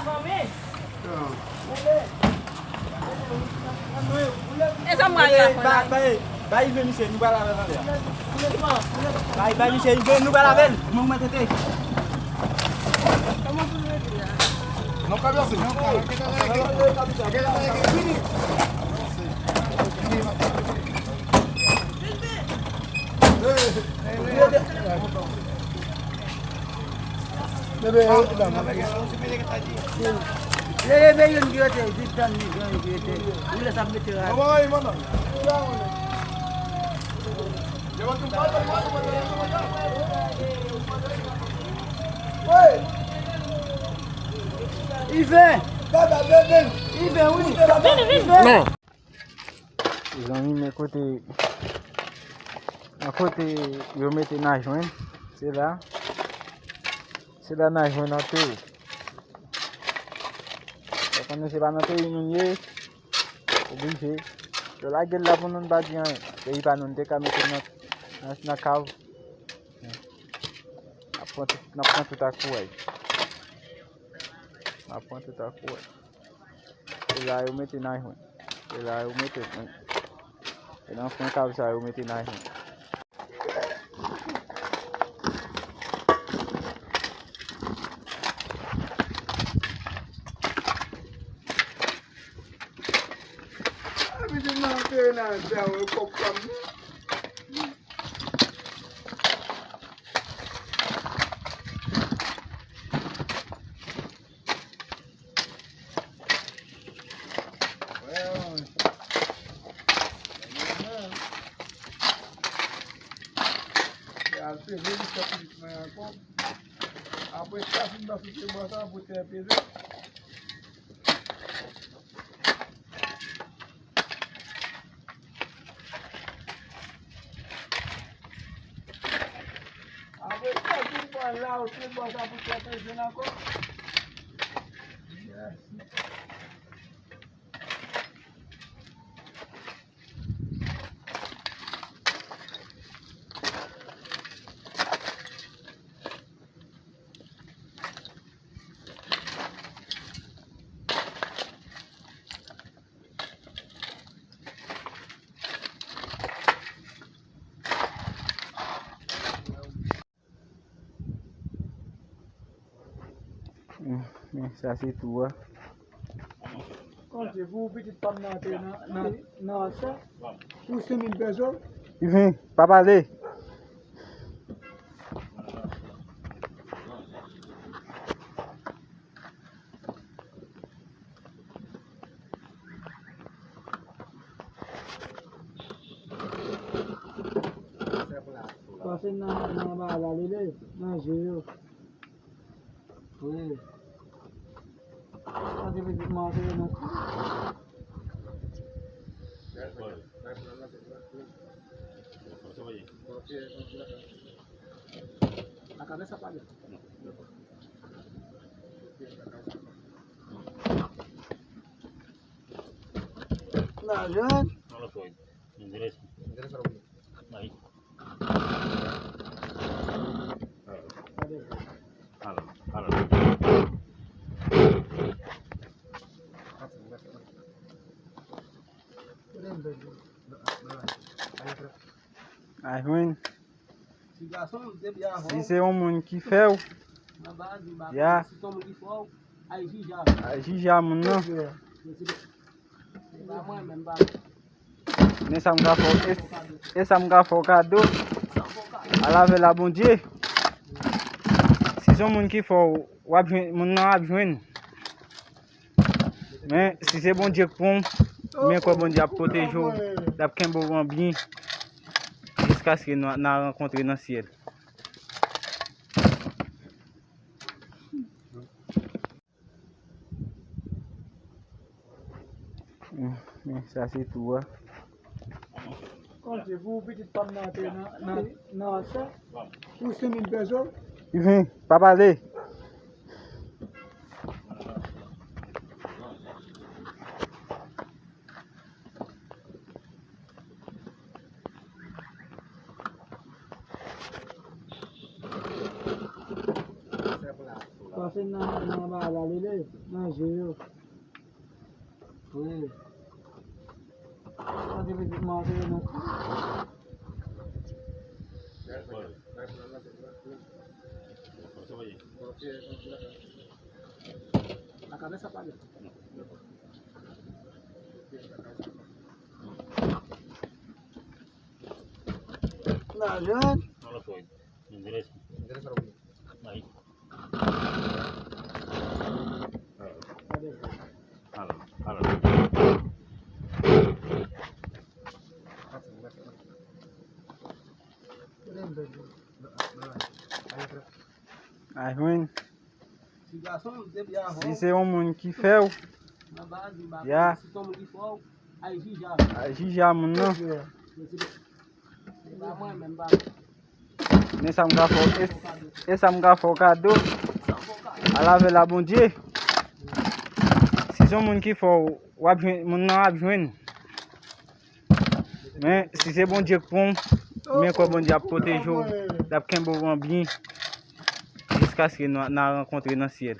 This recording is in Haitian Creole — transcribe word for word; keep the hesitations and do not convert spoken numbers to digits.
E sa m pral la, bay, bay, bay Ive misye, nou pral avè l anlè. Bay, bay misye Ive, nou pral avè l. Mwen, mwen tete. Non, pa bese. Leve youn ki rete, di tann li, jan li ki rete. Ou lè sa ap mete rad. Ive! Ive, wi! Vini, vini! Non. Zanmi, men kote, nan kote yo mete Najwen, se la. Se la Najwen antere. Ou konnen se pa nan peyi nou ye, oblije. Yo lage l la pou nou, n pa di anyen. Peyi pa nou, n te ka mete l nan, nan, nan kav. N ap pran tout, n ap pran tout ak kouraj. N ap pran tout ak kouraj. Se la yo mete Najwen. Se la yo mete mwen. Se nan fon kav sa yo mete Najwen. Abitid mwen antre nan sa yo kòk pa m. Apre sa, fin pase se bò sa pou tè peze. Apre sa, tout bò la, ou tout bò sa pou fè peze ankò. Yes. Men sa se tou a. Konte pou pitit pa m nan antre nan, nan, nan sa. Pou senk mil peso. Iven, pa pale. Pase nan, nan bagay la, lele, nan je yo. Wi. Sa se pitit manje yo, non. Akadre sa pa gen. Lajan. Ay, jwenn. Si se yon moun ki fè w, ya. Ay, jije a moun nan. Men sa m ka fè w, e, e sa m ka fè w kado. Al avè l a Bondye. Si se yon moun ki fè w, w ap jwenn, moun nan ap jwenn. Men, si se Bondye k pran w, men kwè Bondye ap pwoteje w, l ap kenbe w an byen, jiskaske n a, n a rankontre nan syèl. Men, men, sa se tou a. Konte pou pitit pa m nan antre nan, nan, nan sa. Pou senk mil peso. Iven, pa pale. Pase Nan, nan bagay la, lele, nan je yo. Wi. Sa se pitit mwen, se nou. La kabes a pale. Lajan. Ay. Ala, ala. Ay, jwenn. Si se yon moun ki fè w, ya. Ay, jije a moun nan. Men sa m ka fè w, e, e sa m ka fè w kado. Al avè l a Bondye. Si se yon moun ki fè w, w ap jwenn, moun nan ap jwenn. Men, si se Bondye k pran w, men kwè Bondye ap pwoteje w, l ap kenbe w an byen, jiskaske n a, n a rankontre nan syèl.